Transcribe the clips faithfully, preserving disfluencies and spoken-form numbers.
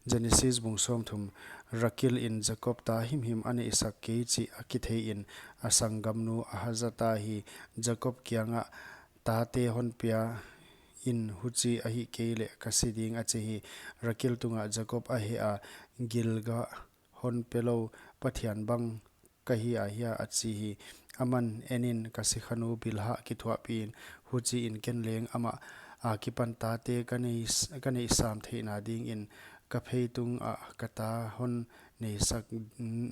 Genesis bung sawmthum. Rakil in Jakob ta himhim a neihsak kei chih a kithei in, a sanggamnu a hazat a hi. Jakob kiangah, "Tate hon pia in, huchi ahih kei leh ka si ding," a chi hi. Rakil tungah Jakob a heh a, "Gilgah hon pe lou Pathian bang ka hi ahia?" a chi hi. Aman, "En in, ka sikhanu Bilhah kithuahpih in, huchiin ken leng amah akipan tate ka nei, ka neih sam theihna dingin ka phei tungah ka ta hon neihsak,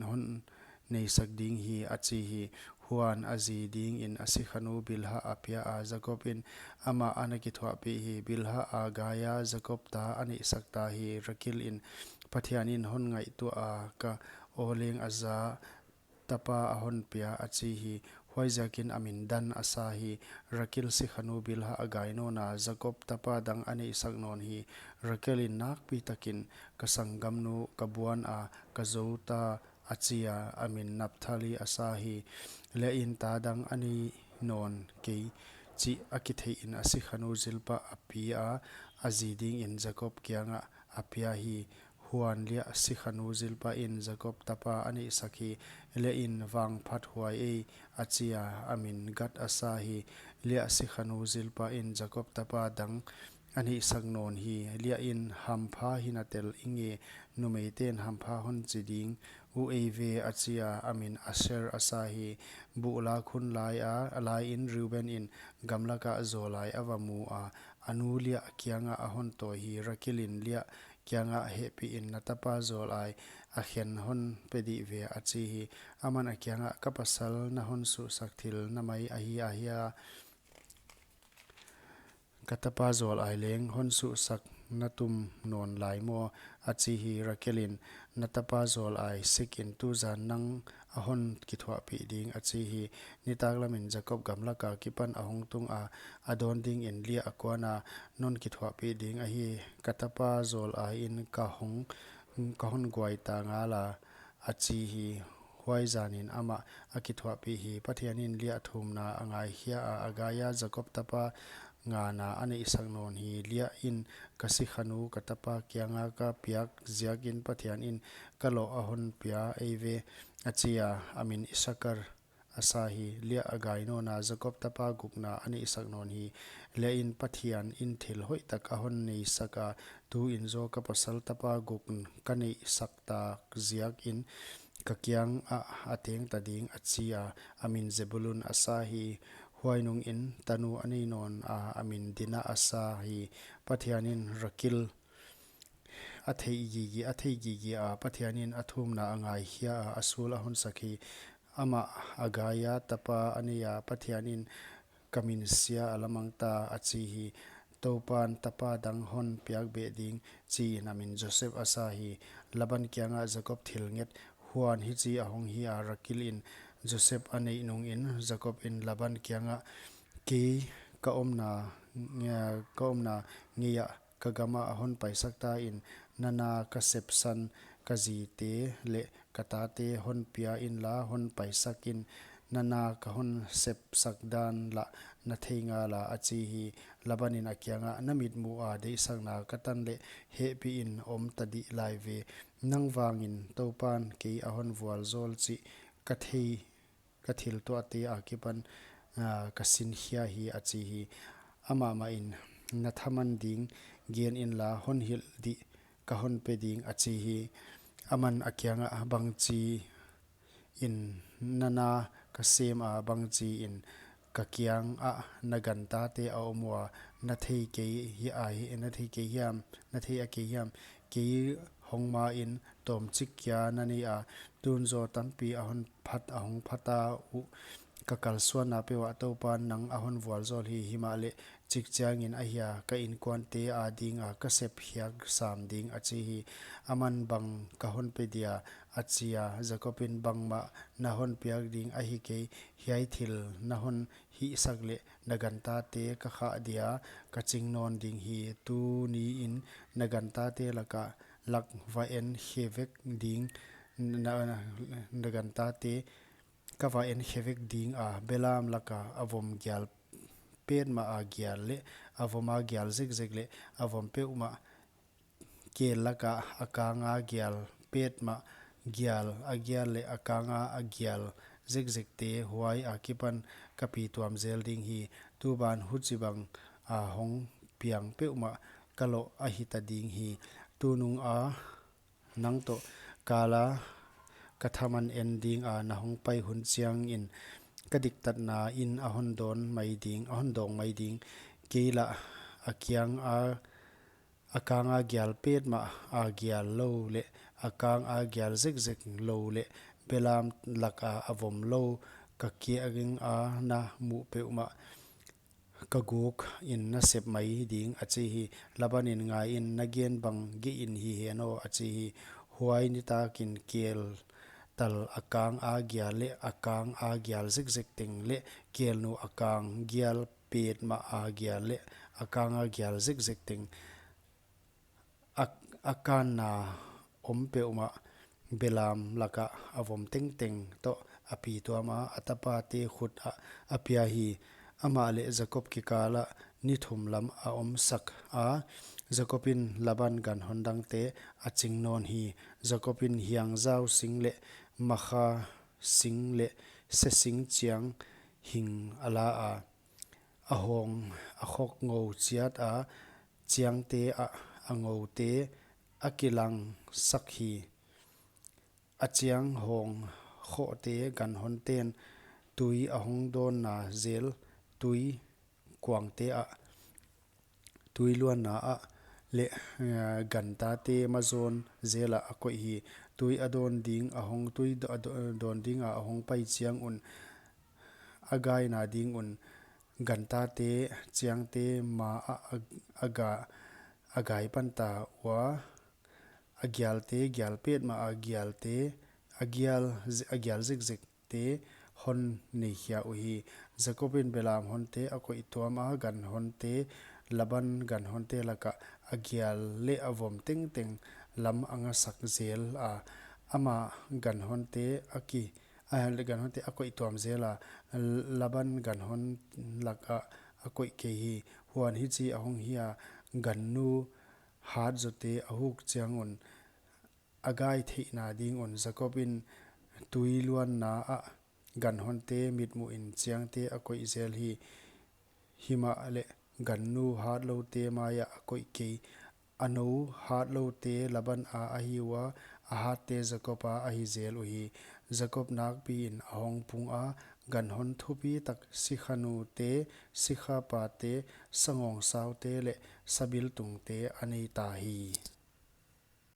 hon neihsak ding hi," a chi hi. Huan a zi dingin a sikhanu Bilhah a pia a. Jakob in amah ana kithuahpih hi. Bilhah a gai a, Jakob ta a neihsak ta hi. Rakil in, "Pathian in hon ngaihtuah a, ka aw leng a za, tapa a hon pia," a chi hi. Huaiziakin a min Dan a sa hi. Rakil sikhanu Bilhah a gai nawn a, Jakob tapa dang a neihsak nawn hi. Rakil in nakpi takin, "Ka sanggamnu ka buan a, ka zou ta," a chi a, a min Naphtali a sa hi. Leah in ta dang a nei nawn kei chih a kithei in, a sikhanu Zilpah a pi a, a zi dingin Jakob kiangah a pia hi. Huan Leah sikhanu Zilpah in Jakob tapa a neihsak hi. Leah in, "Vangphat huai ei," a chi a, a min Gad a sa hi. Leah sikhanu Zilpah in Jakob tapa dang a neihsak nawn hi. Leah in, "Hampha hi na tel i nge, numeite'n hampha hon chi ding uh ei ve," a chi a, a min Asher a sa hi. Buh lak hun lai a, a lai in Reuben in gamlakah zawlai a va mu a, a nu Leah kiangah a hon tawi hi. Rakil in Leah kiangah, "Hehpih in na tapa zawlai a khen hon pe dih ve," a chi hi. Aman a kiangah, "Ka pasal na hon suhsak thil na mai ahi ahia? Ka tapa zawlai leng hon suhsak na tum nawn lai maw?" a chi hi. Rakil in, "Na tapa zawlai sik in, tuzan nang a hon kithuahpih ding," a chi hi. Nitaklam in Jakob gamlak akipan a hong tung a, a dawn dingin Leah a kuan a, "Non kithuahpih ding ahi, ka tapa zawlai in ka hong, ka hon guai ta ngal a," a chi hi. Huai zanin amah a kithuahpih hi. Pathian in Leah thumna a ngaikhia a, a gai a, Jakob tapa ngana a neihsak nawn hi. Leah in, "Ka sikhanu ka tapa kianga ka piak ziakin Pathian in ka loh a hon pia ei ve," a chi a, a min Isakar a sa hi. Leah a gai nawn a, Jakob tapa gukna a neihsak nawn hi. Leah in, "Pathian in thil hoihtak a hon neisak a, tu in zaw ka pasal tapa guk ka neihsak tak ziakin ka kiangah a teng ta ding," a chi a, a min Zebulun a sa hi. Huai nungin tanu a nei nawn a, a min Dina a sa hi. Pathian in Rakil a theih gige, a theih gige a, Pathian in a thumna a ngaikhia a, a sul a hon sak hi. Amah a gai a, tapa a nei a, Pathian in, "Ka min sia a la mang ta," a chi hi. "Toupan tapa dang hon piak beh ding," chi in a min Joseph a sa hi. Laban kiangah Jakob thil nget. Huan hichi a hong hi a, Rakil in Joseph a neih nungin Jakob in Laban kiangah, "Kei ka omna, ka omna ngei ah ka gamah a hon paisak ta in, na na ka sepsan ka zite leh ka tate hon pia inla hon paisak in, na na ka hon sepsak dan lah na thei ngal a," a chi hi. Laban in a kiangah, "Na mitmuh a deihsakna ka tan leh hehpih in om ta dih lai ve. Nang vangin Toupan kei a hon vualzawl chih ka thei, ka thil tuahte akipan, aa, ka sinkhia hi," a chi hi. Amah mah in, "Na thaman ding gen inla hon hilh dih ka hon pe ding," a chi hi. Aman a kiangah, "Bangchi in na na ka sem a, bangchi in ka kiangah na gantate a om ua, na thei kei hi a hi, na thei kei hiam, na thei a kei hiam? Kei hong ma in tawmchik kia na nei a, tun zaw tampi a hon phat, a hong phat a uh, ka kalsuanna peuh ah Toupan nang a hon vualzawl hi. Himahleh chik chiangin ahia ka inkuante adinga ka sep khiak sam ding," a chi hi. Aman, "Bang ka hon pe dia?" a chi a. Jakob in, "Bangmah na hon piak ding ahi kei. Hiai thil na hon hihsak leh na gantate ka khah dia ka ching nawn ding hi. Tuni in na gantate laka lak va en khe vek ding, na, na, na gantate ka va en khe vek ding a, belam laka a vom gial petmah a gial leh a vom a gial zekzek leh a vom peuhmah kel laka a kanga gial petmah, gial, a gial leh a kanga a gial zekzekte huai akipan ka pi tuam zel ding hi. Tuban huchibang a hong piang peuhmah ka loh a hita ding hi. Tununga nang toh kala ka thaman en dinga na hong pai hun chiangin ka diktatna in a hon dawn mai ding, a hon dawng mai ding. Kei lah a kianga a kanga gial petmah a gial lou leh a kanga gial zekzek lou leh belam laka a vom lou ka kianga na muh peuhmah ka guk in na sep mai ding, a chi hi. Labanin, ngaiin, na gen bang geihin hi hen aw, a chi hi. Huai nitakin kel tal a kanga gial leh a kanga gial zekzek teng leh kelnu a kang gial petmah a gial leh a kanga gial zekzek teng a, a kanna om peuhmah belam laka a vom tengteng toh a pi tuama a tapate khut ah a pia hi. Amah leh Jakob kikala ni thum lam a omsak a, Jakobin Laban ganhon dangte a ching nawn hi. Jakobin hiangzau sing leh makha sing leh se sing chiang hing a la a, a hong a khok ngou chiat a, chiangte ah a ngoute a kilangsak hi. A chiang hong khohte ganhonten tui a hong dawnna zel, tui kuangte ah, tui luanna ah leh, eh, gantate mazawn zelah a koih hi. Tui a dawn ding a hong, tui da-, da-, dawn dinga a hong pai chiang un a gaina ding un gantate chiangte ma ah a, a ga, a gai panta ua, a gialte gial petmah a gialte, a gial, a gial zekzekte hon nei khia uhi. Jakobin belam honte a koih tuama ganhonte, Laban ganhonte laka a gial leh a vom tengteng lam a ngasak zel a, ama ganhonte a ki, a, ganhonte a koih tuam zel a, Laban ganhon laka a koih kei hi. Huan hichi a hong hi a, gannu hatzote a huk chiang un a gai theihna ding un Jakobin tui luanna ah ganhonte mitmuhin chiangte a koih zel hi. Himahleh gannu hatloute maiah a koih kei. A nou hatloute Laban a ahi ua, a hatte Jakob a ahi zel uhi. Jakob nakpiin a hong pung a, ganhon thupi tak sikhanute, sikhapate, sangawngsaute leh sabiltungte a nei ta hi.